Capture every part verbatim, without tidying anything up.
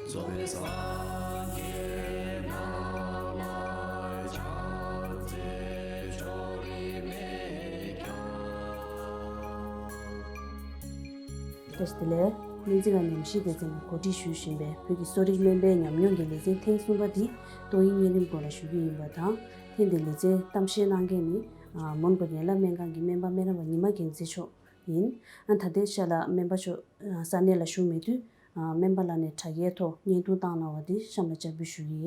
ཚོགས་པའི་སངས་རྒྱས་རྣམས་ལ་ཕྱག་འཚལ་ཕྱོགས་རིས་མེད་ཀྱང་། བཀྲ་ཤིས་བདེ་ལེགས། སྨན་རྩིས་ཁང་ནས་ནད་གཞི་སྡེ་ཚན་ནས་གོ་སྒྲིག་ཞུས་བཞིན་པའི་བོད་ཀྱི་གསོ་རིག་སྨན་པའི་ཉམས་མྱོང་གི་ལེ་ཚན་ཐེངས་གསུམ་པ་འདི་ཏོག་དབྱིབས་གཉན་རིམས་སྐོར་ལ་ཞུ་རྒྱུ་ཡིན་པ་དང་། ཐེངས་འདིའི་ལེ་ཚན་གཏམ་བཤད་གནང་མཁན་ནི་མོན་གྷོ་ཡན་ལག་སྨན་ཁང་གི་སྨན་པ་སྨན་རམས་པ་ཉི་མ་རྒྱལ་མཚན་མཆོག་ཡིན། ཨ་ད་ལྟའི་ཆ་ལ་སྨན་པ་མཆོག་ས་གནས་ལ་བཞུགས་མེད་དུས། སྨན་པ་ལགས་ནས་དྲ་རྒྱའི་ཐོག་བརྙན་ཐུང་བཏང་གནང་བ་དེ་གཤམ་ལ་བཅར་འབུལ་ཞུ་གི་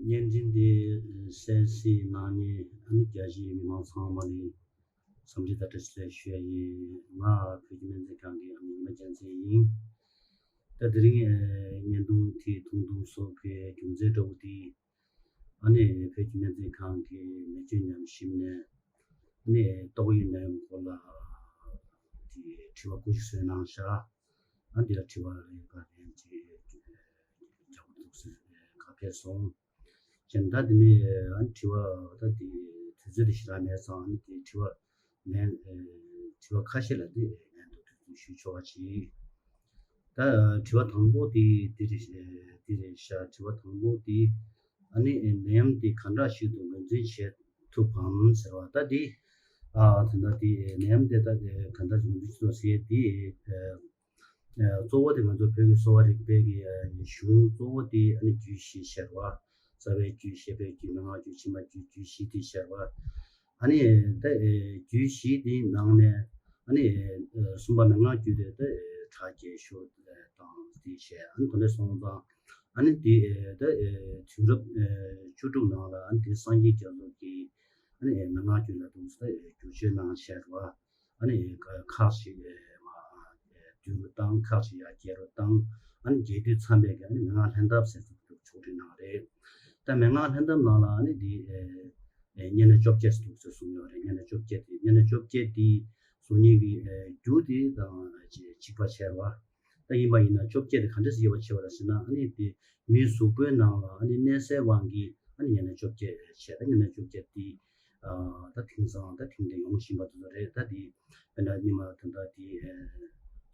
ཡིན། བརྙན་འཕྲིན་འདི་གསན་གཟིགས་གནང་མཁན་ཨ་ནི་རྒྱ་ཆེའི་མི་མང་ཚང་མ་ལ་འཚམས་འདྲི་དང་བཀྲ་ཤིས་བདེ་ལེགས་ཞུ་ཡ་ཡིན། ང་བོད་ཀྱི་སྨན་རྩིས་ཁང་གི་ཨ་ནི་ཉི་མ་རྒྱལ་མཚན་ཡིན། ད་དེ་རིང་བརྙན་ཐུང་དེ་ཐུང་ཐུང་བཟོ་དགོས་རྒྱུ་མཚན་འདྲ་བོ་དེ། ཨ་ནི་བོད་ཀྱི་སྨན་རྩིས་ཁང་གི་ནད་བཅོས་ཉམས་ཞིབ་ནས་ཨ་ནི་ཏོག་དབྱིབས་ནད་ཡམས་སྐོར་ལ་དེ་དྲི་བ་དགུ་ཞིག་བཟོས་གནང་བཞག་ཨ་འདི་ལ་དྲི་བ་རེ་འགའ་ལན་ཅིག་འཇགས་པོ་འདུག་ཟེར་ཁ་སྐད་སོང་། གཞན་ད་འདི་ནི་ཨ་ནི་དྲི་བ་ད་དེ་དུས་ཚོད་དེ་ཞེ་དྲག་མེད་ཙང་ཨ་ནི་དེ་དྲི་བ་ལན་དྲི་བ་ཁ་ཤས་ལ་དེ་ལན་དུ་དུས་ཚོད་ཞུ་ཆོག་པ་ཅིག་ད་དྲི་བ་དང་པོ་དེ་དེ་རེད་དེ་རེད་ཤག་དྲི་བ་དང་པོ་དེ་ཨ་ནི་ནད་ཡམས་དེ་ག་འདྲ་ཞིག་ཏུ་ངོས་འཛིན་བྱེད་ཐུབ་བམ་ཟེར་བ། ད་དེ་ཨ་ད་ལྟ་དེ་ནད་ཡམས་དེ་ད་ག་འདྲ་ངོས་འཛིན་བྱེད་ཐུབ་ཟེར་དེ་གཙོ་བོ་དེ་ང་ཚོ་བོད་ཀྱི་གསོ་བ་རིག་པའི་གི་གཞུང་གཙོ་བོ་དེ་ཨ་ནི་རྒྱུད་བཞི་ཟེར་བ། རྩ་བའི་རྒྱུད། བཤད་པའི་རྒྱུད། མན་ངག་རྒྱུད། ཕྱི་མ་རྒྱུད། རྒྱུད་བཞི་དེ་ཟེར་བ། ཨ་ནི་ད་རྒྱུད་བཞི་དེའི་ནང་ནས་ཨ་ནི་གསུམ་པ་མན་ངག་རྒྱུད་དེ་ད་ཕྲ་རྒྱས་ཤོས་དང་དེ་བཤད། ཨ་ནི་དེ་འདྲ་སོང་ཙང་ཨ་ནི་དེ་ད་དུས་རབས་བཅུ་དྲུག་ནང་ལ་ཨ་ནི་དེ་སངས་རྒྱས་རྒྱ་མཚོ་གིས་ཨ་ནི་མན་ངག་རྒྱུད་ལ་འདུག་ཟེར་བསྒྱུར་བཅོས་གནང་བཞག་པ། ཨ་ནི་ཁག་ཅིག་མ་བསྡུས་བཏང་། ཁག་ཅིག་ཡར་རྒྱས་རུ་བཏང་། ཨ་ནི་རྒྱས་བསྡུས་མཚམས་པའི་གི་ཨ་ནི་མན་ངག་ལྷན་ཐབས་ཟེར་ཚུལ་དུ་ཕྱོགས་སྒྲིག་གནང་རེད། ད་མན་ངག་ལྷན་ཐབས་ནང་ལ་ཨ་ནི་འདི་བསྙེན་གནས་བཅོ་བརྒྱད་ཟེར་དུ་གསུངས་ཡོད་རེད། བསྙེན་གནས་བཅོ་བརྒྱད་དེ་བསྙེན་གནས་བཅོ་བརྒྱད་དེ་བཟོ་མཁན་གྱི་རྒྱུ་དེ་དང་གཅིག་པ་བྱས་པ། ད་ཡིན་པ་ཡིན་ན་བཅོ་བརྒྱད་དེ་ག་འདྲ་ཞིག་ཡོད་པ་བྱས་པ་རེད་ཟེར་ན། ཨ་ནི་དེ་མིའི་གཟུགས་པོའི་ནང་ལ་ཨ་ནི་གནས་སའི་དབང་གིས་ཨ་ནི་བསྙེན་གནས་བཅོ་བརྒྱད་བྱས། ད་བསྙེན་གནས་བཅོ་བརྒྱད་དེ་ད་དེང་སང་ད་ཐེངས་འདིར་ཡོང་བཞིན་པ་དེ་ཚོ་རེད། ད་དེ་དཔེར་ན་སྔོན་མ་ད་ལྟ་དེ་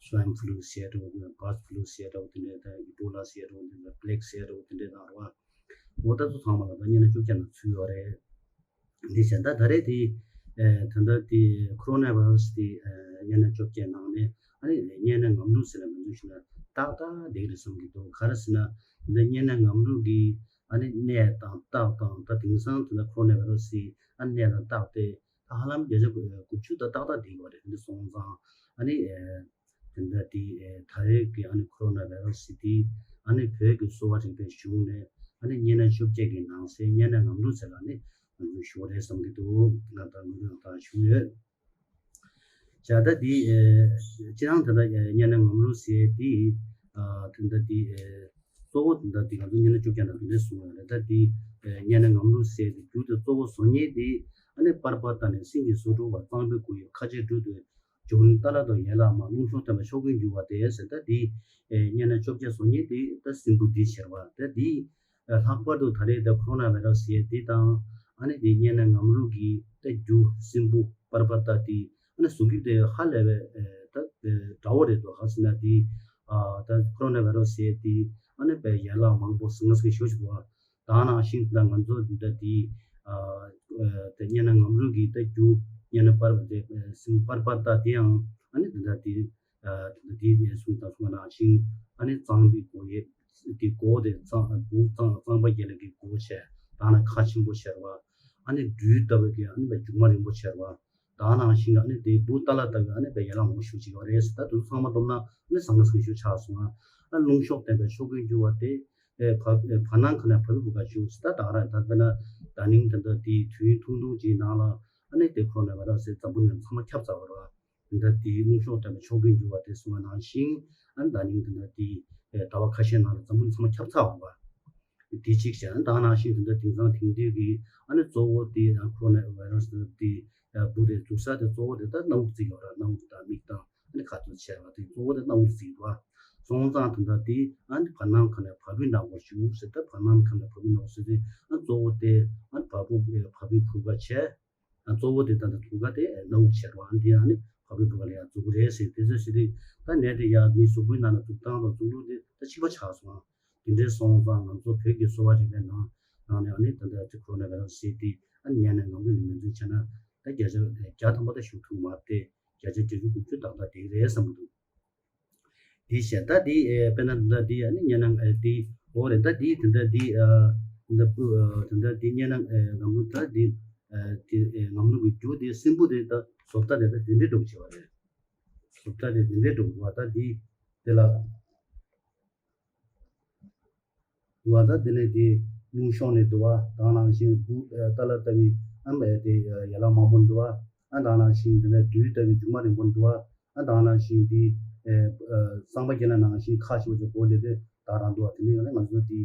སུའེན་ཕུ་ལུ་ཟེར་འདྲ་བོ་དེ་འདྲ། སྦརཌ་ཕུ་ལུ་ཟེར་འདྲ་བོ་དེ་འདྲ། ད་ཨི་བྷོ་ལ་ཟེར་འདྲ་བོ་དེ་འདྲ། པི་ལེག་ཟེར་འདྲ་བོ་དེ་འདྲ་དང་རེད་བ། འོ་ད་ཚོ་ཚང་མ་ལ་ད་བསྙེན་གནས་བཅོ་བརྒྱད་ནང་ཚུད་ཡོད་རེད། འདི་བྱས་ད་ད་རེས་དེ་ད་ལྟ་དེ་ཁོ་རོ་ན་བྷ་ཡི་ར་སི་དེ་བསྙེན་གནས་བཅོ་བརྒྱད་ནང་ནས་ཨ་ནི་བསྙེན་གནས་ངམ་ལུག་ཟེར་ནས་ང་ཚོས་ཞུ་ན་ཏག་ཏག་བསྡད་ཀྱི་རེད་བསམ་གྱི་འདུག་ག་རེ་ཟེར་ན་འདི་བསྙེན་གནས་ངམ་ལུག་གི་ཨ་ནི་གནས་དང་རྟགས་དང་། ད་དེང་སང་དེ་ལ་ཁོ་རོ་ན་བྷ་ཡི་ར་སི་ཨ་ནི་གནས་དང་རྟགས་དེ་ད་ཧ་ལམ་བརྒྱ་ཆ་དགུ་བཅུ་ད་ཏག་ཏག་བསྡད་ཡོད་རེད། འདི་སོང་ཙང་ཨ་ནི་དེ་འདྲ་དེ་ད་རེས་ཀྱི་ཨ་ནི་ཁོ་རོ་ན་བྷ་ཡི་ར་སི་དེ་ཨ་ནི་བོད་ཀྱི་གསོ་བ་རིག་པའི་གཞུང་ནས་ཨ་ནི་བསྙེན་གནས་བཅོ་བརྒྱད་ཀྱི་ནང་གསེས་བསྙེན་གནས་ངམ་ལུག་ཟེར་ལ་ནི་ང་ཚོས་ཞུ་བ་རེད་བསམ་གྱི་འདུག་ང་ད་ངོས་ནས་ད་ཞུ་ཡོད། བྱས་ད་འདི་ཨེ་སྤྱིར་བཏང་ད་ལྟ་ཨེ་བསྙེན་གནས་ངམ་ལུག་ཟེར་འདི་ཨ་ད་ལྟ་འདི་ཨེ་གཙོ་བོ་ད་ལྟ་འདི་ང་ཚོ་བསྙེན་གནས་བཅོ་བརྒྱད་ནང་དེ་འདྲ་གསུངས་ཡོད་རེད། ད་འདི་ཨེ་བསྙེན་གནས་ངམ་ལུག་ཟེར་འདི་རྒྱུ་དེ་གཙོ་བོ་བཟོ་མཁན་འདི་ཨ་ནི་པར་པ་ཏ་ནས་སེང་གེ་སོ་དྲུག་པ་གཙང་པའི་སྐུ་ཡི་ཁ་ཆེ་སྦྲུལ་དུ་འཇུག་ནི་ཏཱ་ལ་དང་ཡན་ལག་མ་རླུང་གཤོག་ལྡན་པ་ཕྱོགས་ཀུན་རྒྱུ་བ་སྟེ་ཟེར། ད་འདི་ཨེ་བསྙེན་གནས་བཅོ་བརྒྱད་བཟོ་མཁན་འདི་ད་སྲིན་བུ་འདི་ཟེར་བ། ད་འདི་ལྷག་པར་དུ་ད་རེས་ད་ཁོ་རོ་ན་བྷ་ཡི་ར་སི་ཟེར་འདི་དང་ཨ་ནི་དེ་བསྙེན་གནས་ངམ་ལུག་གི་ད་རྒྱུ་སྲིན་བུ་པར་པ་ཏ་དེ་ཨ་ནི་གཟུགས་སྐྱེས་དེ་ཧ་ལས་པའི་ད་འདྲ་བོ་རེད་འདུག་ག་ཟེར་ན་དེ་ད་ཁོ་རོ་ན་བྷ་ཡི་ར་སི་ཟེར་དེ་ཨ་ནི་པའི་ཡན་ལག་མང་པོ་ཟིང་ངེ་ཟིང་ངེ་ཞེ་པོ་ཅིག་འདུག་ག་དེ་ནང་བཞིན་ད་ང་ཚོ་འདི་འདྲ་དེ་ད་བསྙེན་གནས་ངམ་ལུག་གི་ད་རྒྱུ་བསྙེན་གནས་པར་པ་དེ་སྲིན་བུ་པར་པ་ཏ་དེའང་ཨ་ནི་འདི་འདྲ་དེ། ད་དེ་ནས་གསུངས་དང་གསུངས་པ་ནང་བཞིན་ཨ་ནི་གཙང་པའི་སྐུ་ཡི་དེ་སྐུ་དེ་གཙང་བུ་གཙང་གཙང་པ་རྒྱལ་ལ་གི་སྐུ་བྱས། ད་ནི་ཁ་ཆེན་པོ་ཤར་བ། ཨ་ནི་སྦྲུལ་ལྟ་བུ་གི་ཨ་ནི་མཇུག་མ་རིང་པོ་ཤར་བ། ད་ནང་བཞིན་ཨ་ནི་དེ་བུ་ཏཱ་ལ་ལྟ་བུ་ཨ་ནི་བའི་ཡན་ལག་མང་པོ་ཞིག་ཅིག་ཡོད་རེད། ད་དེ་ཚོ་ཚང་མ་བསྡོམས་ན་ཨ་ནི་ཟང་ངེ་ཟིང་ངེ་ཞིག་ཆགས་སོང་ང་། ཨ་རླུང་གཤོག་ལྡན་པའི་ཕྱོགས་ཀུན་རྒྱུ་བ་སྟེ། བར་སྣང་ཁ་ནས་བ་སྤུའི་བུ་ག་བཅུག་ད་ད་ར་ད་དཔེར་ན་ད་ནིང་ད་ལྟ་དེའི་དུས་ཡུན་ཐུང་ཐུང་ཅིག་ནང་ལ་ཨ་ནི་དེ་ཁོ་རོ་ན་བྷ་ཡི་ར་སི་འཛམ་བུ་གླིང་ཚང་མ་ཁྱབ་ཚར་བ་རེད་བ། ད་དེའི་རླུང་གཤོག་ལྡན་པའི་ཕྱོགས་ཀུན་རྒྱུ་བ་དེ་གསུངས་པ་ནང་བཞིན་ཨ་ནི་ད་ནིང་ད་ལྟ་དེའི་ཟླ་བ་ཁ་ཤས་ནང་ལ་འཛམ་བུ་གླིང་ཚང་མ་ཁྱབ་ཚར་བ་རེད་བ། དེ་གཅིག་བྱས། ཨ་ནི་ད་ནང་བཞིན་ད་ལྟ་དེང་སང་དེང་དུས་ཀྱི་ཨ་ནི་གཙོ་བོ་དེ་ཨ་ཁོ་རོ་ན་བྷ་ཡི་ར་སི་དེ་བུ་དེ་འཛུགས་ས་དེ་གཙོ་བོ་དེ་ད་སྣ་བུག་རྩིས་ཡོད་ར། སྣ་བུག་དང་མིག་དང་ཨ་ནི་ཁ་ཐུག་བྱས་པ་དེ་གཙོ་བོ་དེ་སྣ་བུག་རྩིས་པ། སོང་ཙང་ད་ལྟ་དེ་ཨ་ནི་བར་སྣང་ཁ་ནས་བ་སྤུའི་ནང་བར་ཞུགས་ཟེར། ད་བར་སྣང་ཁ་ནས་བ་སྤུའི་ནང་ཟེར་དེ་ཨ་གཙོ་བོ་དེ་ཨ་བ་སྤུ་བ་སྤུའི་ཕུ་ག་བྱས། གཙོ་བོ་དེ་ད་ལྟ་ཐུག་ག་དེ་སྣ་བུག་བྱས་པ། ཨ་ནི་དེ་ཨ་ནི་ ཕྲུ་གུ་ལ་ཡང་འཛུགས་ཀྱི་རེད་ཟེར། དེ་ཚོ་ཟེར་དུས་ད་ནད་དེ་ཡང་མིའི་གཟུགས་པོའི་ནང་ལ་འཛུགས་སྟངས་དང་འཛུགས་ལུགས་དེ་ད་གཅིག་པ་ཆགས་སོང་། དེ་འདྲའི་སོང་ཙང་ང་ཚོ་བོད་ཀྱི་གསོ་བ་རིག་པའི་ནང་ནང་ནས་ཨ་ནི་ད་ལྟ་དེ་ཁོ་རོ་ན་བྷའི་ར་སི་ཟེར་དེ་ཨ་ནི་ཡང་ན་ངམ་རུ་ནི་ངོས་འཛིན་བྱས་ན་ད་བརྒྱ་ཆ་བརྒྱ་ཐམ་པ་ད་ཞུ་ཐུབ་མ་རེད། བརྒྱ་ཆ་བརྒྱད་ཅུ་དགུ་བཅུ་ཏག་ཏག་དེ་རེད་བསམ་གྱི་འདུག་དེ་བྱས་ད་དེ་དཔེར་ན་ད་དེ་ཨ་ནི་ཡང་ན་དེ་འོ་རེད། ད་དེ་དེ་འདྲ་དེ་ད་དེ་འདྲ་དེ་ཡང་ན་ངམ་རུ་ད་དེ་དེ་ངམ་རུ་གི་རྒྱུ་དེ་སྲིན་བུ་དེ་ད་བཟོ་ལྟ་དེ་ད་དེ་འདྲའི་འགྲོ་བྱེད་པ་རེད། བཟོ་ལྟ་དེ་དེ་འདྲའི་འགྲོ་བ་ད་དེ་དེ་ལ། འདུག་བ། ད་དེ་ནས་དེ་སྙུང་གཤོང་ནས་འདུག་བ། དེ་ནང་བཞིན་སྦུག་ཏཱ་ལ་ལྟ་བུའི་ཨ་མ་དེ་ཡ་ལ་མང་པོ་འདུག་བ། ཨ་དེ་ནང་བཞིན་དེ་ནས་རྡུལ་ལྟ་བུའི་མཇུག་མ་རིང་པོ་འདུག་བ། ཨ་དེ་ནང་བཞིན་དེ་གསང་པ་སྐྱེ་ན་ནང་བཞིན་ཁ་ཤོ་ཅིག་སྒོ་ལས་དེ་དག་རང་འདུག་བ། དེ་ནས་ཡང་ན་ང་ཚོ་དེ་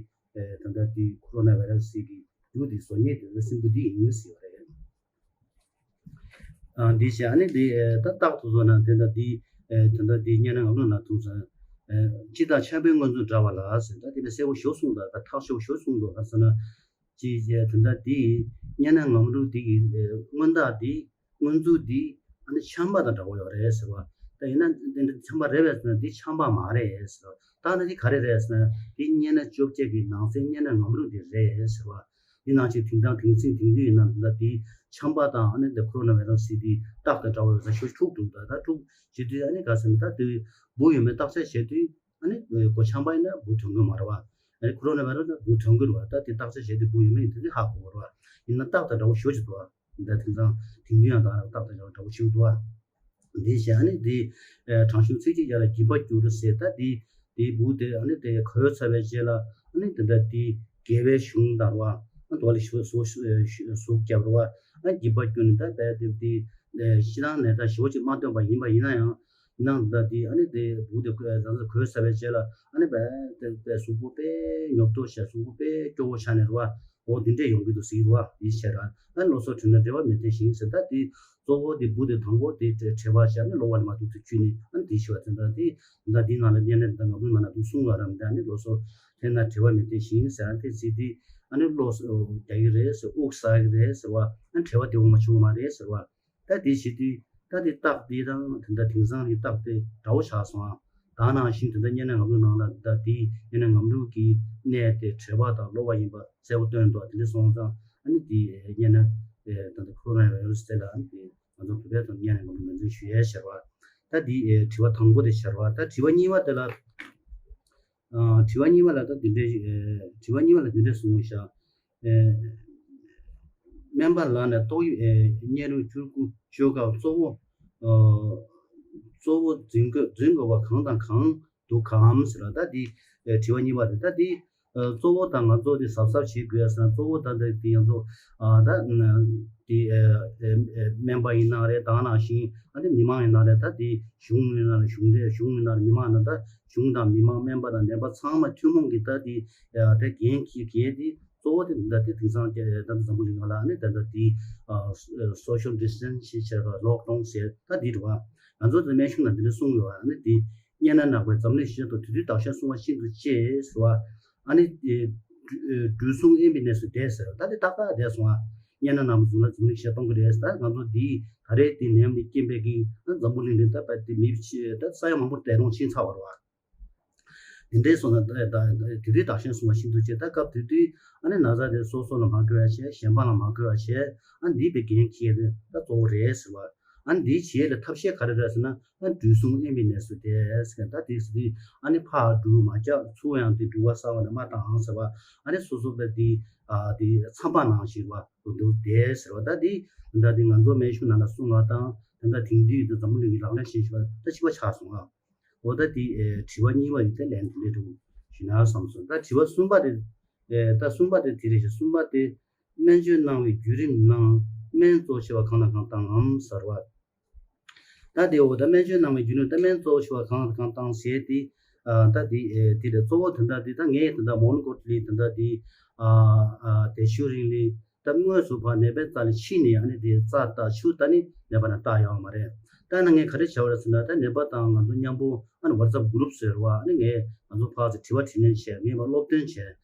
ད་ལྟ་དེ་ཁོ་རོ་ན་བྷའི་ར་སི་གི་རྒྱུ་དེ་བཟོ་མཁན་དེ་སྲིན་བུ་དེ་ཡིན་ཟེར་བ་རེད། ཨ་འདི་བྱས་ཨ་ནི་འདི་ད་རྟག་ཏུ་བཟོ་ན་དེ་འདྲ་འདི་ད་ལྟ་འདི་སྙན་ན་ངམ་ལུག་ན་ཐུག་ས་སྤྱི་དང་འཆམ་པའི་སྔོན་འཛུགས་འདྲ་བ་ལ་ཟེར། ད་དེ་ནི་གསལ་པོ་ཞུ་གསུངས་འདུག་ད་ཐག་ཆོད་ཞུ་གསུངས་འདུག་ག་ཟེར་ན་ཅི་ད་ལྟ་འདི་སྙན་ན་ངམ་ལུག་འདི་གི་སྔོན་རྟགས་འདི་སྔོན་འཛུགས་འདི་ཨ་ནི་འཆམ་པ་དང་འདྲ་བོ་ཡོད་རེད་ཟེར་བ། ད་ཡིན་ན་འདི་འདྲ་འཆམ་པ་རེད་པས་ཟེར་ན་འདི་འཆམ་པ་མ་རེད་ཟེར་བ། ད་ནི་འདི་ག་རེ་རེད་ཟེར་ན་འདི་སྙན་ན་བཅོ་བརྒྱད་ཀྱི་ནང་གསེས་སྙན་ན་ངམ་ལུག་འདི་རེད་ཟེར་བ། འདི་ནང་བཞིན་དེང་སང་དེང་སང་དེང་དུས་ཡིན་ན་ད་འདི་འཆམ་པ་དང་ཨ་ནི་འདི་ཁོ་རོ་ན་བྷའི་ར་སི་འདི་རྟགས་དང་འདྲ་བ་ཡོད་ས་ཞོ་འཁྲུག་འདུག་ད་ད་འཁྲུག་བྱེད་དུས་ཨ་ནི་ག་ཟེར་ན་ད་འདི་འབུ་ཡོད་མེད་བརྟག་དཔྱད་བྱེད་དུས་ཨ་ནི་མགོ་འཆམ་པ་ཡིན་ན་འབུ་ཐོན་གི་མ་རེད་བ། ཨ་ནི་ཁོ་རོ་ན་བྷའི་ར་སི་ན་འབུ་ཐོན་གི་རེད་བ། ད་འདི་བརྟག་དཔྱད་བྱེད་དུས་འབུ་ཡོད་མེད་ཡིན་དུས་འདི་ཧ་གོ་གི་རེད་བ། ཡིན་ན་རྟགས་དང་འདྲ་བོ་ཞོ་ཅིག་འདུག་བ། ད་དེང་སང་དེང་དུས་ཡང་ད་རྟགས་དང་འདྲ་བོ་ཞིག་འདུག་བ། འདི་བྱས་ཨ་ནི་འདི་དྲང་གཞུང་ཚིག་གཅིག་ཡ་ལ་སྒྱིད་པ་འགྱུར་ཟེར། ད་འདི་འདི་འབུ་དེ་ཨ་ནི་དེ་གོས་ཚར་བའི་རྗེས་ལ་ཨ་ནི་དེ་འདྲ་འདི་རྒྱལ་བའི་གཞུང་དང་བ་ཨ་འདུག་ལ་ཞུ་ཟུག་ཟུག་རྒྱབ་ར་བ། ཨ་སྒྱིད་པ་འགྱུར་ནས་ད་ད་དེ་འདི་ཤི་ནང་ནས་ད་ཞི་བ་ཅིག་མ་སྟོན་པ་ཡིན་པ་ཡིན་ན་ཡང་ནང་ད་འདི་ཨ་ནི་དེ་འབུ་དེ་གོས་ཚར་བའི་རྗེས་ལ་ཨ་ནི་བས་དེ་བས་གཟུགས་པོ་དཔེ་ཉོབ་ཏོ་བྱས་གཟུགས་པོ་དཔེ་སྐྱོ་བོ་ཆགས་ནས་ར་བ། འོ་འདི་འདྲས་ཡོང་གི་འདུག་ཟེར་གྱི་འདུག་བ། འདི་བྱས་ར་ཨ་ནི་ལོ་སོ་དྲུད་ན་འབྲེལ་བ་མི་མཐུན་ཞིང་ཟེར། ད་འདི་གཙོ་བོ་འདི་འབུ་འདི་དང་པོ་འདི་བྲེལ་བ་བྱས་ནས་ལོ་བ་ལ་མ་འདུག་ཚུལ་བཅུད་ནི་ཨ་ནི་འདི་ཞུ་བ་ཙམ་ད་འདི་ད་འདི་ནང་ལ་གཉན་ནད་འདི་ང་བུ་མ་ན་འདུག་གསུང་བ་རམ་ད་ནི་ལོ་སོ་དྲུད་ན་འབྲེལ་བ་མི་མཐུན་ཞིང་ཟེར། ཨ་འདི་ཟེར་འདི་ཨ་ནི་ལོ་སོ་རྒྱག་གི་རེད་ཟེར། དབུགས་ཟ་གི་རེད་ཟེར་བ། ཨ་འབྲེལ་བ་འདི་འོ་མ་བྱུང་མ་རེད་ཟེར་བ། ད་དེ་བྱེད་དུས་ད་དེ་རྟགས་དེ་དང་དེ་འདྲ་དེང་སང་གི་རྟགས་དེ་འདྲ་བོ་ཆགས་སོང་ཨ། ད་ནང་བཞིན་དེ་འདྲ་སྙན་ན་ངམ་ལུག་ནང་ལ་ད་དེ་སྙན་ན་ངམ་ལུག་གི་གནས་དེ་བྲེལ་བ་དང་གློ་བ་ཡིན་པ་གསལ་པོ་སྟོན་འདུག་དེ་འདྲ་སོང་ཙང་ཨ་ནི་དེ་སྙན་ན་ད་ལྟ་ཁོ་རོ་ན་བྷའི་ར་སི་དེ་ལ་ཨ་ནི་དེ་ང་ཚོ་བོད་པའི་ཐོག་སྙན་ན་ངམ་ལུག་ངོས་འཛིན་ཞུ་ཡས་ཟེར་བ། ད་དེ་དྲི་བ་དང་པོ་དེ་ཟེར་བ། ད་དྲི་བ་གཉིས་པ་དེ་ལ། ཨ་དྲི་བ་གཉིས་པ་ལ་ད་འདི་འདྲའི་ཨེ་དྲི་བ་གཉིས་པ་ལ་འདི་འདྲའི་གསུངས་ཤག་ཨེ་སྨན་པ་ལགས་ནས་ཏོག་དབྱིབས་ཨེ་གཉན་རིམས་བཅུ་དགུ་བཅོས་སྐབས་གཙོ་བོ་ཨ་གཙོ་བོ་འཛིན་དགོས་འཛིན་དགོས་པ་གང་དང་གང་འདུག་གམ་ཟེར་བ། ད་འདི་ཨེ་དྲི་བ་གཉིས་པ་རེད། ད་འདི་ཨ་གཙོ་བོ་དང་ང་ཚོ་འདི་གཟབ་གཟབ་བྱེད་དགོས་ཟེར་ན་གཙོ་བོ་ད་འདི་འདི་ང་ཚོ་ཨ་ད་འདི་ཨེ་ཨེ་ཨེ་སྨན་པ་ཡིན་ན་རེད། ད་ནང་བཞིན་ཨ་འདི་མི་མང་ཡིན་ན་རེད། ད་འདི་གཞུང་ཡིན་ན་རེད། གཞུང་འདི་གཞུང་ཡིན་ན་རེད། མི་མང་ཡིན་ན་ད། གཞུང་དང་མི་མང་སྨན་པ་དང་ནད་པ་ཚང་མ་ཐུན་མོང་གི་ད་དེ་ད་འགན་འཁྱེར་འགན་དེ་གཙོ་བོ་དེ་ད་དེ་དེང་སང་ད་འཛམ་བུ་གླིང་ནང་ལ་ནི་ད་ད་དེ་social distancing་བྱས་པ་ལོག་ཌའུན་ཟེར་ད་དེ་རེད་བ། ང་ཚོ་དེ་སྨན་གཞུང་ནང་དེ་འདྲ་གསུངས་ཡོད་བ། ནི་དེ་སྙན་ན་ནག་པའི་འཛམ་གླིང་ཞི་བདེ་ཐོག་དུས་དུས་བདག་གཞན་བསྲུང་བ་ཤིན་ཏུ་གཅེས་ཟེར་བ། ཨ་ནི་དུས་གསུམ་དབེན་པའི་གནས་སུ་བསྡད་ཟེར་ད་དེ་ཏག་ཏག་བསྡད་སོང་བ། སྙན་ན་ནག་པོ་བཟུང་ན་འཛམ་གླིང་ཞི་བདེ་གཏོང་གི་རེད་ཟེར། ད་ང་ཚོ་འདི་ད་རེས་འདི་ནད་ཡམས་འདི་རྐྱེན་པས་ཀྱི་འཛམ་བུ་གླིང་འདི་ད་ད་དེ་མི་ད་ས་ཡ་མང་པོ་འདས་གྲོངས་ཕྱིན་ཚར་བ་རེད་བ། དེ་འདྲའི་སོང་ན་ད་ད་དེ་དུས་བདག་གཞན་བསྲུང་བ་ཤིན་ཏུ་གཅེས། ད་སྐབས་དེ་དུས་ཨ་ནི་ན་ཚ་དེ་སོ་སོ་ལ་མ་འགོས་པ་བྱས། གཞན་པ་ལ་མ་འགོས་པ་བྱས། ཨ་འདི་བའི་འགན་འཁྱེར་དེ་ད་གཙོ་བོ་རེད་ཟེར་བ། ཨ་འདི་བྱེད་ལ་ཐབས་ཤེས་ག་རེ་རེད་ཟེར་ན་ཨ་དུས་གསུམ་དབེན་པའི་གནས་སུ་བསྡད་ཟེར། ད་དེ་ཟེར་དུས་ཨ་ནི་ཕར་འགྲུལ་མ་རྒྱག་ཚུར་ཡང་དེ་འགྲུལ་བ་གསར་བ་ནས་མ་བཏང་ཟེར་བ། ཨ་ནི་སོ་སོ་པའི་དེ་ཨ་དེ་མཚམས་པ་ནང་བཞིན་བ་དུ་འདུག་བསྡད་ཟེར་བ། ད་དེ་ད་དེ་ང་ཚོ་སྨན་གཞུང་ནང་ལ་གསུང་བ་དང་ད་ད་དེང་དུས་དེ་འཛམ་བུ་གླིང་གི་ལག་ལེན་བྱེད་བཞིན་པ་ད་གཅིག་པ་ཆགས་སོང་ཨ། འོ་ད་དེ་ཨེ་དྲི་བ་གཉིས་པ་ཡིན་ཏེ་ལན་དེ་འདྲ་འདུག་ཞུ་ན་བསམ་སོང་། ད་དྲི་བ་གསུམ་པ་དེ་ཨེ་ད་གསུམ་པ་དེ་དེ་རེད་ཤག་གསུམ་པ་དེ་སྨན་བཅོས་གནང་བའི་བརྒྱུད་རིམ་ནང་སྨན་གཙོ་ཆེ་བ་གང་དང་གང་བཏང་ངམ་ཟེར་བ། ད་དེ་འོ་ད་སྨན་བཅོས་གནང་བའི་བརྒྱུད་རིམ་ད་སྨན་གཙོ་ཆེ་བ་གང་དང་གང་བཏང་ཟེར་དེ་ཨ་ད་དེ་ཨེ་དེ་ལས་གཙོ་བོ་དེ་འདྲ་དེ་ད་ངས་དེ་འདྲ་མོན་གྷོ་ལི་དེ་འདྲ་དེ་ཨ་ཨ་དེ་ཤུ་རིང་ལི། ད་དངོས་སུ་ཕར་ནད་པའི་རྩ་ལ་ཕྱིན་ནས་ཨ་ནི་དེ་རྩ་ལྟ་ཆུ་ལྟ་ནི་ནད་པ་ན་ལྟ་ཡོང་བ་མ་རེད། ད་ནི་ངས་ག་རེ་བྱ་བ་རེད་ཟེར་ན་ད་ནད་པ་དང་ང་ཚོ་མཉམ་པོ་ཨ་ནི་ཝ་ཊི་སེབ་གུ་རུབ་ཟེར་བ། ཨ་ནི་ངས་ང་ཚོ་ཕར་ཚོ་དྲི་བ་དྲིས་ལན་བྱས། ངས་མར་སློབ་སྟོན་བྱས།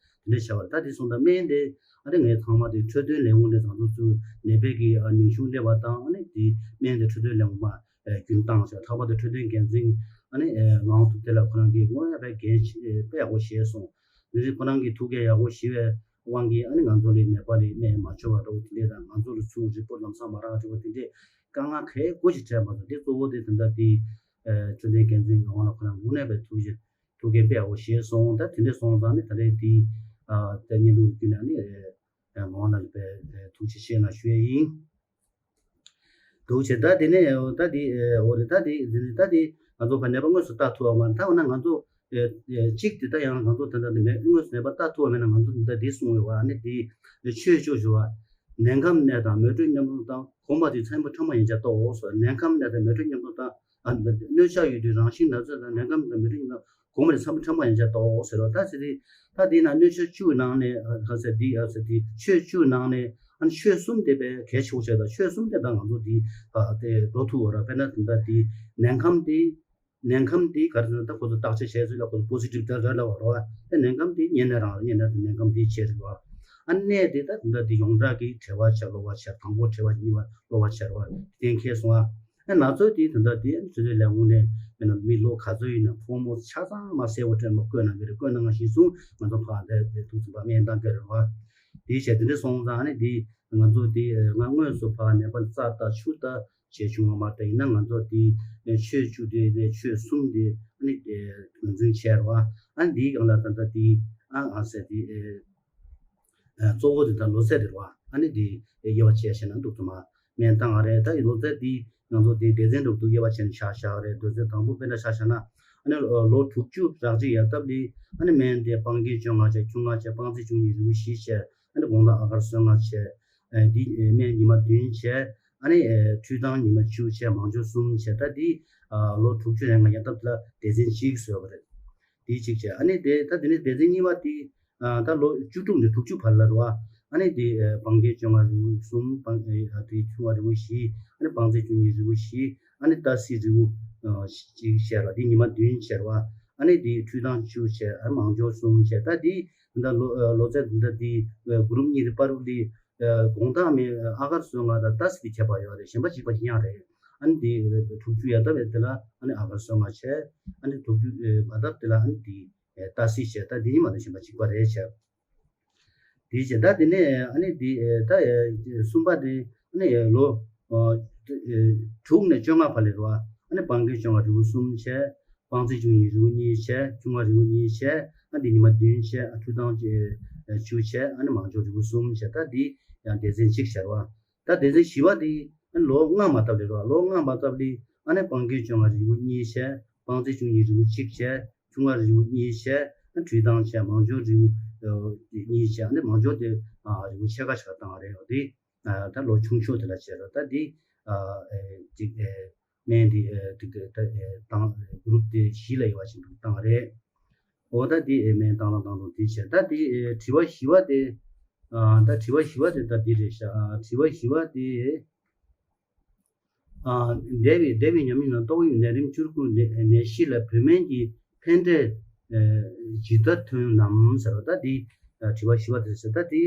དེ་འདྲ་བྱ་བ་རེད། ད་དེ་སོང་ད་སྨན་དེ་ཨ་ནི་ངས་ཚང་མ་དེ་འཕྲོད་བསྟེན་ལས་ཁུངས་ནས་ང་ཚོ་ཚུར་ནད་པའི་གི་ཨ་མིང་གཞུང་སླེབས་པ་དང་ཨ་ནི་དེ་སྨན་དེ་འཕྲོད་བསྟེན་ལས་ཁུངས་མར་ རྒྱུན་བཏང་བྱས། ལྷག་པར་དུ་འཕྲོད་བསྟེན་འགན་འཛིན་ཨ་ནི་ངག་དབང་ཐུབ་བསྟན་ལགས་ཁོ་རང་གིས་དངོས་གནས་དཔེ་འགན་ཆེ་དཔེ་ཡག་པོ་བཞེས་སོང་། འདི་རིགས་ཁོ་རང་གི་ཐུགས་འགན་ཡག་པོ་བཞེས་པའི་དབང་གིས་ཨ་ནི་ང་ཚོ་ལ་ནད་པ་ལ་སྨན་མ་འབྱོར་བ་འདྲ་བོ་དེ་འདྲས་དང་། ང་ཚོ་ལ་ཚུར་རི་པོར་ཊི་ལམ་སང་མ་རག་འདྲ་བོ་དེ་འདྲས་དཀའ་ངལ་ག་གོ་ཞིག་འཕྲད་མ་སོང་། འདི་གཙོ་བོ་དེ་ད་ལྟ་དེ་འཕྲོད་བསྟེན་འགན་འཛིན་ངག་དབང་ལགས་ཁོ་རང་དངོས་གནས་དཔེ་ཐུགས་རྗེ་ཐུགས་འགན་དཔེ་ཡག་པོ་བཞེས་སོང་། ད་དེ་འདྲས་སོང་ཙང་ནི་ད་རེས་དེ་ཨ་ད་བརྙན་ཐུང་བརྒྱུད་ནས་ནི་ངག་དབང་ལགས་ལ་དཔེ་ཐུགས་རྗེ་ཆེ་ལ་ཞུ་ཡས་ཡིན། འདུག་བྱས། ད་དེ་ནས་ད་དེ་འོ་རེད། ད་དེ་དེ་ནས་ད་དེ་ང་ཚོ་ཕར་ནད་པ་དངོས་སུ་བལྟ་ཐུབ་པ་མ་རེད། ད་འོ་ན་ང་ཚོ་གཅིག་དེ་ད་ཡང་ང་ཚོ་ད་ལྟ་དེ་ནས་དངོས་སུ་ནད་པ་བལྟ་ཐུབ་པ་མེད་ན་ང་ཚོ་ད་ལྟ་དེ་གསུངས་ཡོད་པ། ཨ་ནི་དེ་ཆོས་བཅུ་ཞུ་བ། ནད་ཁམས་ནད་དང་མེ་དྲོད་མཉམ་གཏོང་དང་། གོམས་པ་དེ་ཚན་པོ་ཕྲ་མོ་ཡན་ཆད་གཏོགས་འོ་ཟེར། ནད་ཁམས་ནད་དང་མེ་དྲོད་མཉམ་གཏོང་དང་། ཨ་གནོད་ཆགས་ཡོད་དུས་རང་བཞིན་ན་ཚ་དང་། ནད་ཁམས་དང་མེ་དྲོད་མཉམ་གཏོང་གོམས་པ་དེ་ཚན་པོ་ཕྲ་མོ་ཡན་ཆད་གཏོགས་འོ་ཟེར་བ། ད་ཟེར་དེ་ད་དེ་ན་གནོད་ཆོས་བཅུ་ནང་ནས་ཨ་ག་ཟེར་དེ་ཨ་ཟེར་དེ་ཆོས་བཅུ་ནང་ནས་ཨ་ནི་ཆོས་གསུམ་དེ་དཔེ་གལ་ཆེ་བོ་བྱས། ད་ཆོས་གསུམ་དེ་ད་ང་ཚོ་དེ་ཨ་དེ་འགྲོ་ཐུབ་པ་ར། དཔེར་ན་དེ་ད་དེ་ནད་ཁམས་དེ་ནད་ཁམས་དེ་ག་རེ་ཟེར་ན། ད་ཁོ་ཚོ་བརྟག་དཔྱད་བྱས་ཚུལ་ལ་ཁོ་ཚོ་པོ་སི་ཊིབ་ད་ར་ལ་བ་ར་བ། ད་ནད་ཁམས་དེ་གཉན་ནད་རང་རེད། གཉན་ནད་དེ་ནད་ཁམས་དེ་བྱས་རེད་བ། ཨ་ནད་དེ་ད་ད་དེ་ཡོངས་གྲགས་ཀྱི་གྲེ་བ་ཆེ་གློ་བ་ཆེ། དང་པོ་གྲེ་བ། གཉིས་པ་གློ་བ་ཆེ་ར་བ། གཏན་འཁེལ་སོང་བ། ཨ་ན་ཚོད་དེ་ད་ལྟ་དེ་ཆུ་ཚོད་ལས་ཁུངས་ནས་མི་ལོ་ག་ཚོད་ཡིན་ན་ཕོ་མོ་ཆ་ཚང་མ་གསལ་པོ་སྤྲད་མ་བཀོད་གནང་གི་རེད། བཀོད་གནང་བཞིན་སོང་། ང་ཚོ་ཕར་དེ་དེ་ཐུགས་ཚིམ་པ་སྨན་བཏང་གི་རེད་བ། དེ་བྱས་དེ་འདྲ་སོང་ཙང་ཨ་ནི་དེ་ང་ཚོ་དེ་ང་དངོས་སུ་ཕར་ནད་པ་རྩ་ལྟ་ཆུ་ལྟ་བྱས་བྱུང་བ་མ་རེད། ཡིན་ན་ང་ཚོ་དེ་ཆོས་བཅུ་དེ་ནས་ཆོས་གསུམ་དེ་ཨ་ནི་ངོས་འཛིན་བྱས་རེད་བ། ཨ་ནི་དེའི་སྒང་ལ་ད་ལྟ་དེ་ཨ་ཨ་ཟེར་དེ། གཙོ་བོ་དེ་ད་ལོ་ཚད་དེ་རེད་བ། ཨ་ནི་དེ་དབྱེ་བ་ཕྱེ་བྱས་ན་འདུག་ཐུབ་མ་སྨན་བཏང་བ་རེད། ད་ལོ་ཚད་དེ་ང་ཚོ་དེ་སྡེ་ཚན་འདྲ་བོ་འདུག་དབྱེ་བ་ཕྱེ་ནས་བཞག་བཞག་པ་རེད། སྡེ་ཚན་དང་པོ་དཔེར་ན་ཆ་བཞག་ན་ཨ་ནི་ལོ་དྲུག་ཅུ་རག་གཅིག་ཡར་ཐབས་ལ་ཨ་ནི་སྨན་དེ་སྤང་རྒྱན་བཅོ་ལྔ་བྱས། ཆུ་ལྔ་བྱས། སྤང་རྩི་བཅུ་གཉིས། རིལ་བུ་བཞི་བྱས། ཨ་ནི་སྒོང་རྡོག་ཨ་གར་སོ་ལྔ་བྱས། ཨ་དེ་སྨན་ཉི་མ་བདུན་བྱས། ཨ་ནི་ཁྲུས་གདང་ཉི་མ་བཅུ་བྱས། མང་སྦྱོར་གསུམ་བྱས། ད་དེ་ལོ་དྲུག་ཅུ་རེ་ལྔ་ཡར་ཐབས་ལ་སྡེ་ཚན་གཅིག་བཟོས་པ་རེད། དེ་གཅིག་བྱས། ཨ་ནི་དེ་ད་དེ་ནས་སྡེ་ཚན་གཉིས་པ་དེ་ཨ་ད་ལོ་བཅུ་དྲུག་ནས་དྲུག་ཅུ་བར་ལ་རེད་བ། ཨ་ནི་དེ་ཨ་སྤང་རྒྱན་བཅོ་ལྔ། རིལ་བུ་གསུམ། སྤང་ཨ་དེ་ཆུ་ལྔ། རིལ་བུ་བཞི། ཨ་ནི་སྤང་རྩི་བཅུ་གཉིས། རིལ་བུ་བཞི། ཨ་ནི་ཏ་སི་རིལ་བུ་ཨ་གཅིག་བྱས་རེད་བ། དེ་ཉི་མ་བདུན་བྱས་རེད་བ། ཨ་ནི་དེ་ཁྲུས་གདང་བཅུ་བྱས། ཨ་མང་སྦྱོར་གསུམ་བྱས། ད་དེ་ད་ལོ་ཨ་ལོ་ཚད་ད་དེ་ཨ་གུ་རུབ་གཉིས་དེ་པ་རུ་ལི་ཨ་དགོང་དག་མི་ཨ་གར་སོ་ལྔ་དང་ཏ་སི་དེ་ཁྱད་པར་ཡོད་རེད། གཞན་པ་གཅིག་པ་གཅིག་རྐྱང་རེད། ཨ་ནི་དེ་དྲུག་ཅུ་ཡར་ཐབས་དེ་ལ་ཨ་ནི་ཨ་གར་སོ་ལྔ་བྱས། ཨ་ནི་དྲུག་ཅུ་མ་ཐབས་དེ་ལ་ཨ་ནི་དེ་ཏ་སི་བྱས། ད་དེ་གཉིས་མ་གཏོགས་གཞན་པ་གཅིག་པ་རེད་བྱས། དེ་བྱས་ད་དེ་ནས་ཨ་ནི་དེ་ད་གསུམ་པ་དེ་ཨ་ནི་ལོ་དྲུག་ནས་བཅོ་ལྔ་བར་ལ་རེད་བ། ཨ་ནི་སྤང་རྒྱན་བཅོ་ལྔ། རིལ་བུ་གསུམ་བྱས། སྤང་རྩི་བཅུ་གཉིས། རིལ་བུ་གཉིས་བྱས། ཆུ་ལྔ། རིལ་བུ་གཉིས་བྱས། ཨ་དེ་ཉི་མ་བདུན་བྱས། ཨ་ཁྲུས་གདང་བཅུ་བྱས། ཨ་ནི་མང་སྦྱོར་རིལ་བུ་གསུམ་བྱས། ད་དེ་ཡང་སྡེ་ཚན་གཅིག་བྱས་རེད་བ། ད་སྡེ་ཚན་བཞི་པ་དེ་ཨ་ནི་ལོ་ལྔ་མ་ཐབས་ལ་རེད་བ། ལོ་ལྔ་མ་ཐབས་ལ་ཨ་ནི་སྤང་རྒྱན་བཅོ་ལྔ། རིལ་བུ་གཉིས་བྱས། སྤང་རྩི་བཅུ་གཉིས། རིལ་བུ་གཅིག་བྱས། ཆུ་ལྔ། རིལ་བུ་གཉིས་བྱས། ཨ་ཁྲུས་གདང་བྱས། མང་སྦྱོར་རིལ་བུ་གཉིས་བྱས། ཨ་ནི་མང་སྦྱོར་དེ་ཨ་རིལ་བུ་ཕྱེད་ཀ་ཞིག་བཏང་བ་རེད། འོ་དེ་ཨ་ད་ལོ་ཆུང་ཤོས་དེ་ལ་བྱས་རོགས། ད་དེ་ཨ་ཨེ་ཅིག་ཨེ་སྨན་དེ་ཨེ་ཅིག་ཨེ་ད་ཨེ་དང་གུ་རུབ་དེ་བཞི་ལ་དབྱེ་བ་ཕྱེ་འདུག་བཏང་བ་རེད། འོ་ད་དེ་ཨེ་སྨན་བཏང་ལ་བཏང་རོགས་དེ་བྱས། ད་དེ་ཨེ་དྲི་བ་བཞི་པ་དེ་ཨ་ད་དྲི་བ་བཞི་པ་དེ་ད་དེ་རེད་ཤག་ཨ་དྲི་བ་བཞི་པ་དེ། ཨ་འདས་པའི་འདས་པའི་ཉམས་མྱོང་ནང་ཏོག་དབྱིབས་ནད་རིམས་བཅུ་དགུ་ནད་ནད་གཞི་ལ་བོད་སྨན་གྱི་ཕན་འབྲས་ཨ་ཇི་ལྟར་ཐོན་ནམ་ཟེར་བ། ད་འདི་ཨ་དྲི་བ་བཞི་པ་དེ་ཟེར། ད་འདི་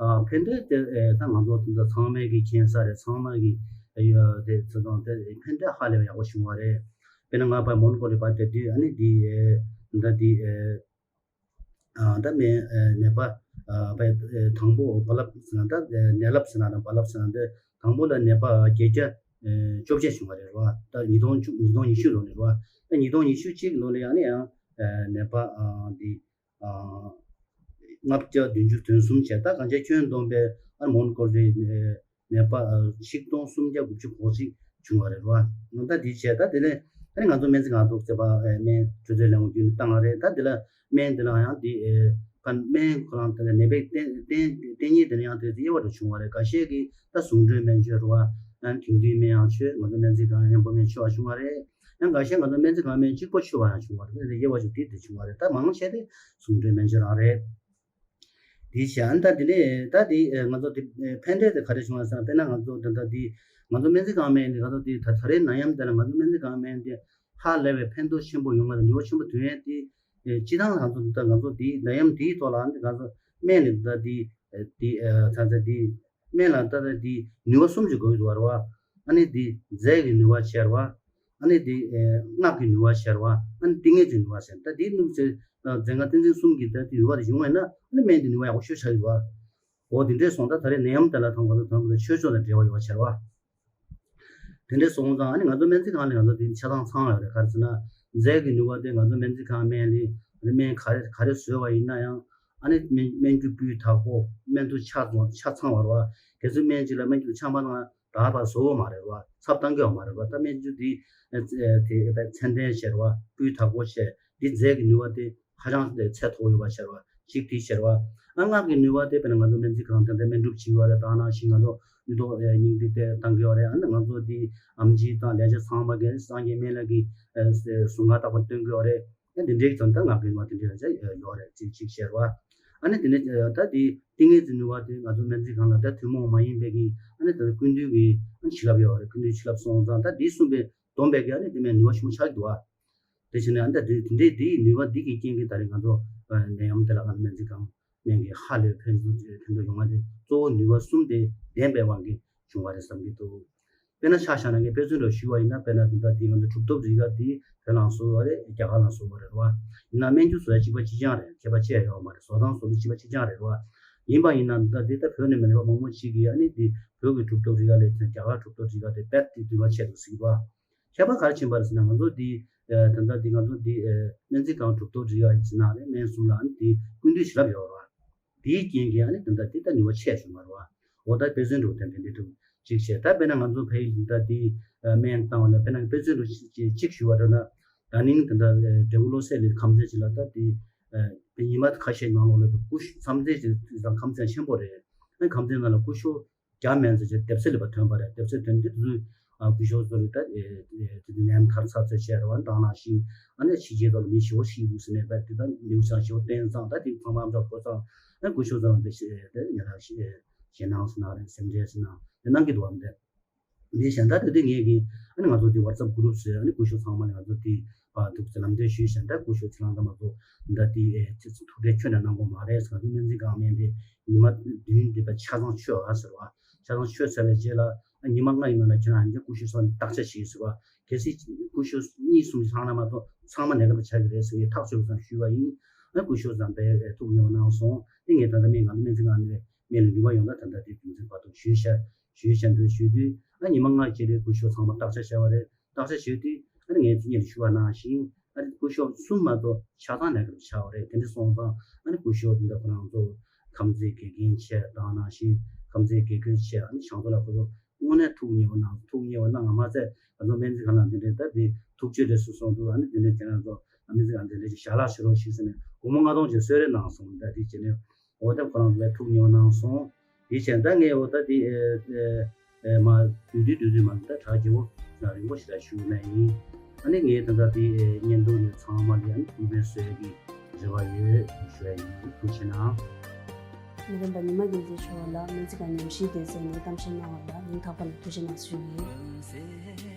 ཨ་ཕན་འབྲས་དེ་ཨ་ད་ང་ཚོ་དེ་འདྲ་ཚང་མས་ཀྱི་མཁྱེན་གསལ་རེད། ཚང་མས་ཀྱི་ཨ་ཡ་དེ་ཚོ་དང་དེ་ཕན་འབྲས་ཧ་ལས་པ་ཡག་པོ་བྱུང་བ་རེད། དཔེར་ན་ང་ཕར་མོན་གྷོ་ལི་ཕར་དེ་དུས་ཨ་ནི་འདི་ཨ་ད་འདི་ཨ་ཨ་ད་སྨན་ཨ་ནད་པ་ཨ་པ་ཨ་དང་པོ་རྦ་རླབས་ཟེར་ན་ད་ཨ་ནད་རླབས་ཟེར་ན་རྦ་རླབས་ཟེར་ན་དེ་དང་པོ་ལ་ནད་པ་བརྒྱད་བརྒྱ་ཨ་བཅོ་བརྒྱད་བྱུང་བ་རེད་བ། ད་ཉིས་སྟོང་བཅུ་ཉིས་སྟོང་ཉི་ཤུ་ལོ་ལ་རེད་བ། ད་ཉིས་སྟོང་ཉི་ཤུ་གཅིག་ལོ་ལ་ཡང་ནི་ཡང་ཨ་ནད་པ་ཨ་འདི་ཨ་ལྔ་བརྒྱ་བདུན་ཅུ་དོན་གསུམ་བྱས། ད་གང་ཅི་ཁྱོན་བསྡོམས་པའི་ཨ་མོན་གྷོ་ལི་ནད་པ་ཆིག་སྟོང་སུམ་བརྒྱ་དགུ་བཅུ་གོ་གཅིག་བྱུང་བ་རེད་བ། ད་འདི་བྱས་ད་དེ་ནས་ཨ་ནི་ང་ཚོ་སྨན་རྩིས་ཁང་ཐུག་ཚེ་བ་སྨན་འཕྲོད་བསྟེན་ལས་ཁུངས་བརྒྱུད་ནས་བཏང་བ་རེད། ད་འདི་ལ་སྨན་འདི་ལ་ཡང་འདི་ཨེ་ཁ་སྨན་ཁོ་རང་དེ་ལ་ནད་པའི་བསྟེན་བསྟེན་བསྟེན་ཉེས་དེ་ལ་ཡང་དེ་དབྱེ་བ་འདྲ་བྱུང་བ་རེད། འགའ་ཤས་ཀྱིས་ད་ཟུངས་འབྲེལ་སྨན་བཅོས་རེད་བ། ཡང་དེང་དུས་སྨན་ཡང་མཆོད། ང་ཚོ་སྨན་རྩིས་ཁང་སྔོན་པོ་སྨན་མཆོད་པ་བྱུང་བ་རེད། ཡང་འགའ་ཤས་ང་ཚོ་སྨན་རྩིས་ཁང་སྨན་གཅིག་པོ་མཆོད་པ་ཡང་བྱུང་བ་རེད། དབྱེ་བ་ཅིག་དེ་དེ་བྱུང་བ་རེད། ད་མང་ཆེ་དེ་ཟུངས་འབྲེལ་སྨན་བཅོས་རང་རེད། དེ་བྱས་ཨ་ནི་ད་དེ་ནས་ད་དེ་ཨ་ང་ཚོ་དེ་ཨ་ཕན་འབྲས་དེ་ག་རེ་བྱུང་བ་ཟེར་ན། དཔེར་ན་ང་ཚོ་ད་ལྟ་དེ་ང་ཚོ་སྨན་རྩིས་ཁང་སྨན་དེ་ང་ཚོ་དེ་ད་ད་རེས་ནད་ཡམས་དེ་ལ་ང་ཚོ་སྨན་རྩིས་ཁང་སྨན་དེ་ཧ་ལས་པའི་ཕན་ཐོགས་ཆེན་པོ་ཡོང་བ་དང་ནུས་པ་ཆེན་པོ་ཐོན་ཡས་དེ་ཨ་སྤྱི་བཏང་ང་ཚོ་ད་ང་ཚོ་དེ་ནད་ཡམས་དེའི་ཐོག་ལ་ཨ་ནི་ང་ཚོ་སྨན་ནི་ད་དེ་ཨ་དེ་ཨ་ཚ་ཚ་དེ་སྨན་ལ་ད་ད་དེ་ནུས་པ་གསུམ་ཅིག་དགོས་ཀྱི་འདུག་བ་རེད་བ། ཨ་ནི་དེ་རྫས་ཀྱི་ནུས་པ་ཆེ་རེད་བ། ཨ་ནི་དེ་ཨེ་སྔགས་ཀྱི་ནུས་པ་ཤར་བ། ཨ་ནི་ཏིང་ངེ་འཛིན་ནུས་པ་ཟེར། ད་དེའི་ནུས་ཚེ་རྫས་སྔགས་ཏིང་འཛིན་གསུམ་གྱི་ད་དེ་ནུས་པ་དེ་བྱུང་བ་ཡིན་ན། ཨ་ནི་སྨན་དེ་ནུས་པ་ཡག་པོ་ཞེ་པོ་ཆགས་ཀྱི་འདུག་བ། འོ་དེ་འདྲས་སོང་ཙང་ད་རེས་ནད་ཡམས་དེ་ལ་ཐང་གོ་ལ་དོན་པ་དང་ཆོས་ཕྱོགས་དང་འབྲེལ་བ་ཡོད་པ་ཤར་བ། དེ་འདྲས་སོང་ཙང་ཨ་ནི་ང་ཚོ་སྨན་རྩིས་ཁང་ལ་ང་ཚོ་དེ་ཆ་ཚང་ཚང་ཡོད་རེད། ག་རེ་ཟེར་ན་རྫས་ཀྱི་ནུས་པ་དེ་ང་ཚོ་སྨན་རྩིས་ཁང་སྨན་ལས་སྨན་ག་རེ་ག་རེ་བཟོས་པ་ཡིན་ན་ཡང་། ཨ་ནི་སྨན་སྨན་རྒྱུ་སྤུས་དག་པོ། སྨན་དུ་ཆ་ཚང་ཆ་ཚང་བ་རེད་བ། གལ་སྲིད་སྨན་གཅིག་ལ་སྨན་རྒྱུ་ཆ་མ་ཚང་ད་བར་བཟོ་བ་མ་རེད་བ། ཚབ་བཏང་གི་ཡོད་མ་རེད་བ། ད་སྨན་རྒྱུ་འདི་ཨ་ཨ་དེ་ཨ་ཚད་ལྡན་ཤར་བ། སྤུས་དག་པོ་བྱས། འདི་རྫས་ཀྱི་ནུས་པ་དེ་ཧ་ཅང་ཚད་མཐོ་ཡོད་པ་ཤར་བ་ཅིག་དེ་ཤར་བ། ཨ་སྔགས་ཀྱི་ནུས་པ་དེ་དཔེར་ན་ང་ཚོ་སྨན་རྩིས་ཁང་དེ་འདྲ་སྨན་སྒྲུབ་བྱེད་ཀྱི་ཡོད་རེད། ད་ནང་བཞིན་ང་ཚོ་གཡུ་ཐོག་ཨ་སྙིང་ཐིག་དེ་བཏང་གི་ཡོད་རེད། ཨ་ནི་ང་ཚོ་འདི་ཨམ་ཆི་དང་ལས་བྱེད་ཚང་མ་གིས་སངས་རྒྱས་སྨན་བླ་གི་ཨ་གཟུངས་སྔགས་བརྟག་པ་སྟོན་གི་ཡོད་རེད། ཨ་འདི་འདྲའི་ཙམ་ད་སྔགས་ཀྱི་ནུས་པ་དེ་འདྲ་ཡོད་རེད། ཅིག་ཅིག་ཤར་བ། ཨ་ནི་དེ་ནས་ཨ་ད་དེ་ཏིང་ངེ་འཛིན་ནུས་པ་དེ་ང་ཚོ་སྨན་རྩིས་ཁང་ལ་ད་ཐུན་མོང་མ་ཡིན་པའི་གི་ཨ་ནི་ད་ཀུན་འདུས་ཀྱི་ཨ་ནི་བྱིན་རླབས་ཡོད་རེད། ཀུན་འདུས་བྱིན་རླབས་སོང་ཙང་ད་དེ་གསུམ་པའི་བསྡོམས་པའི་གི་ཨ་ནི་དེ་མའི་ནུས་པ་ཞིག་མོ་ཆགས་ཀྱི་འདུག་ཨ། དེ་བྱས་ནས་ཨ་ནི་ད་དེ་དེ་འདྲའི་དེའི་ནུས་པ་འདི་གི་རྐྱེན་གྱིས་ད་རེས་ང་ཚོ་ཨ་ནད་ཡམས་དེ་ལ་ཨ་ནི་སྨན་རྩིས་ཁང་སྨན་གྱི་ཧ་ལས་ཕན་ཚུན་ཕན་ཐོགས་ཡོང་བ་དེ་གཙོ་བོ་ནུས་པ་གསུམ་དེ་ལྡན་པའི་དབང་གིས་བྱུང་བ་རེད་བསམ་གྱི་འདུག་དཔེར་ན་ཆ་བཞག་ན་ངས་དཔེ་མཚོན་རུ་ཞུས་པ་ཡིན་ན། དཔེར་ན་ད་ལྟ་འདི་ང་ཚོ་གྲུབ་ཐོབ་རིགས་དགའ་འདི་བོད་ནང་བཟོ་བ་རེད། རྒྱ་གར་ནང་བཟོ་བ་རེད་བ། ཡིན་ན་སྨན་རྒྱུ་བཟོ་ཡ་གཅིག་པ་གཅིག་རྐྱང་རེད། ཁྱད་པར་ཆེ་ཡོད་མ་རེད། བཟོ་སྟངས་བཟོ་ལུགས་གཅིག་པ་གཅིག་རྐྱང་རེད་བ། ཡིན་པ་ཡིན་ན་ད་འདི་ལྟ་བོད་ནས་མི་ནུས་པ་མང་པོ་ཅིག་གིས་ཨ་ནི་འདི་བོད་ཀྱི་གྲུབ་ཐོབ་རིགས་དགའ་ལས་ཀྱང་རྒྱ་གར་གྲུབ་ཐོབ་རིགས་དགའ་དེ་རྦད་དེ་ནུས་པ་ཆེ་འདུག་ཟེར་གྱི་འདུག་བ། ཁྱད་པར་ག་རེ་ཕྱིན་པ་རེད་ཟེར་ན། ང་ཚོ་འདི་ཨ་ད་ལྟ་འདི་ང་ཚོ་འདི་ཨ་སྨན་རྩིས་ཁང་གྲུབ་ཐོབ་རིགས་དགའ་ཡིན་ཟེར་ན་རེད། སྨན་གསུམ་ལ་ཨ་ནི་འདི་ཀུན་འདུས་བྱིན་རླབས་ཡོད་རེད་བ། དེའི་རྐྱེན་གྱིས་ཨ་ནི་དེ་འདྲ་དེ་ལྟ་ནུས་པ་ཆེ་བྱུང་བ་རེད་བ། འོ་ད་དཔེ་མཚོན་འདྲ་བོ་དེ་འདྲ་འདྲ་འདྲ་ཅིག་བྱས། ད་དཔེར་ན་ང་ཚོ་ཕ་གི་དེ་འདྲ་དེ་ཨ་སྨན་བཏང་བ་ལ་དཔེར་ན་དཔེ་མཚོན་འདྲ་བོ་ཅིག་ཅིག་ཞུ་བ་འདྲ་ན། ད་ནིང་དེ་འདྲ་ཨ་འབྲས་སྤུངས་བློ་གསལ་གླིང་ཁམས་ཚན་ཅིག་ལ་ད་དེ་ཨ་ཉི་མ་ཁ་ཤས་ནང་ལོགས་ལ་སྐུ་ཤོག་མཚམས་ཚན་ཅིག་དེང་སང་ཁམས་ཚན་ཆེན་པོ་རེད། ཨ་ཁམས་ཚན་ནང་ལ་སྐུ་ཤོག་བརྒྱ་མན་ཙམ་ཅིག་སྡེབ་གསལ་ལ་ཕར་ཐོན་པ་རེད། སྡེབ་གསལ་ཐོན་དུས་དེ་ཚོའི་ཨ་སྐུ་ཞབས་ཚོ་ལ་ད་ཨེ་ཨེ་དེ་དུས་ནད་ཡམས་མཐར་ཚབ་ཚད་བྱས་རེད་བ། དེ་ནང་བཞིན་ཨ་ནི་ཕྱི་རྒྱལ་དུ་ལ་མི་ཞེ་པོ་ཤི་འདུག་ཟེར་ནས་ད་དེ་ད་ནེའུ་སི་ཡང་ཞེ་པོ་བསྟན་ཙང་། ད་དེ་ཚང་མ་ཨམ་ཅོག་གོ་ཙང་། ཨ་སྐུ་ཞབས་ཚོ་ལ་འདི་ཞེ་དེ་ཉེ་རང་ཞེ་ཞེད་སྣང་ཟེར་ན་རེད། སེམས་ཁྲལ་ཟེར་ན་དེ་གནང་གི་འདུག་བ། འདི་འདི་གཞན་དག་དེ་དུས་ངས་ཀྱིས་ཨ་ནི་ང་ཚོ་དེ་WhatsApp group ཟེར། ཨ་ནི་སྐུ་ཞབས་ཚང་མ་ལ་ང་ཚོ་དེ་ཨ་ཐུགས་རྗེ་ལམ་སྟོན་ཞུས་བཞག། ད་སྐུ་ཞབས་ཚེ་རིང་དང་མ་ཚོ་ད་དེ་ཨེ་ཐུགས་ཁྲལ་ཁྱོན་ནས་གནང་དགོས་མ་རེད་ཟེར། ང་ཚོ་སྨན་རྩིས་ཁང་སྨན་དེ་ཉི་མ་བདུན་དེ་ད་ཆ་ཚང་མཆོད་ཨ་ཟེར་བ། ཆ་ཚང་མཆོད་ཚར་བའི་རྗེས་ལ་ཨ་ཉི་མ་ལྔ་ཡི་ནང་ལ་ཁྱེད་རང་ཨ་ནི་སྐུ་ཞབས་ཚོ་བརྟག་དཔྱད་བྱེད་ཟེར་བ། གལ་སྲིད་སྐུ་ཞབས་གཉིས་གསུམ་ལྷག་ན་མ་གཏོགས་ཚང་མ་ནད་ཀྱིས་ཆགས་ཀྱི་རེད་ཟེར་ངས་ཐག་ཆོད་པ་ཙམ་ཞུས་པ་ཡིན། ཨ་སྐུ་ཞབས་ཚང་དཔེ་ཐུགས་མཉེས་པོ་གནང་སོང་། དེ་ངས་ད་ལྟ་སྨན་ང་ཚོ་སྨན་རྩིས་ཁང་ནས་སྨན་ལ་ནུས་པ་ཡོང་ད་ད་ལྟ་དེ་རྒྱུ་མཚན་བར་དུ་ཞུས་བཞག་ཞུས་བཞག་འདུག་ཞུས་དུས་ཨ་ཉི་མ་ལྔ་རྗེས་ལ་སྐུ་ཞབས་ཚང་མ་བརྟག་དཔྱད་བྱས་པ་རེད། བརྟག་དཔྱད་བྱས་དུས་ཨ་ནི་ངས་དེ་ཉིད་ཞུ་བ་ནང་བཞིན་ཨ་ནི་སྐུ་ཞབས་གསུམ་མ་གཏོགས་ཆ་ཚང་ནད་ཀྱིས་ཆགས་པ་རེད། དེ་འདྲ་སོང་ཙང་ཨ་ནི་སྐུ་ཞབས་འདི་འདྲ་ཁོ་རང་ཚོ་ཁམས་ཚན་དགེ་རྒན་བྱས་དང་ནང་བཞིན་ཁམས་ཚན་དགེ་བསྐོས་བྱས། ཨ་ནི་ཞང་ཚོ་ལ་ཁོ་ཚོ་དངོས་གནས་ཐུགས་མཉེས་པོ་གནང་། ཐུགས་མཉེས་པོ་གནང་བ་མ་ཟད་ང་ཚོ་སྨན་རྩིས་ཁང་ལ་འདི་འདྲའི་ད་དེ་ཐུགས་རྗེ་ལས་སུ་སོང་འདུག་ཨ་ནི་འདི་འདྲའི་ཁྱེད་རང་ཚོ་སྨན་རྩིས་ཁང་འདི་འདྲའི་ཞལ་ལག་ཞུ་རོགས་ཞུས་ཟེར་ནས་སྒོར་མོ་ལྔ་སྟོང་ཅིག་གསོལ་རས་གནང་སོང་། ད་དེ་བྱས་ནས་འོ་ད་ཁོ་རང་ཚོ་ལ་ཐུགས་མཉེས་པོ་གནང་སོང་། དེ་བྱས་ད་ངས་འོ་ད་དེ་ཨེ་ཨེ་ཨེ་མ་བསྡུས་བསྡུས་བསྡུས་བསྡུས་མ་ད་གྲ་རྒྱས་པོ་ཡང་རིང་པོ་ཞིག་ལ་ཞུས་ན་ཡིན། ཨ་ནི་ངས་ད་ལྟ་དེ་ཨེ་བརྙན་ཐུང་ནས་ཚང་མ་ལ་ཡང་གུས་པས་གསོལ་གྱི་རེ་བ་ཡོད་ཞུ་ཡ་ཡིན། ཐུགས་རྗེ་གནང་། མི་རིན་པ་ཉི་མ་རྒྱལ་མཚན་མཆོག་ལ་སྨན་རྩིས་ཁང་ཉམས་ཞིབ་སྡེ་ཚན་ནས་གཏམ་བཤད་གནང་བ་ལ་སྙིང་ཐག་པ་ནས་ཐུགས་རྗེ་གནང་ཞུ་ཡིན།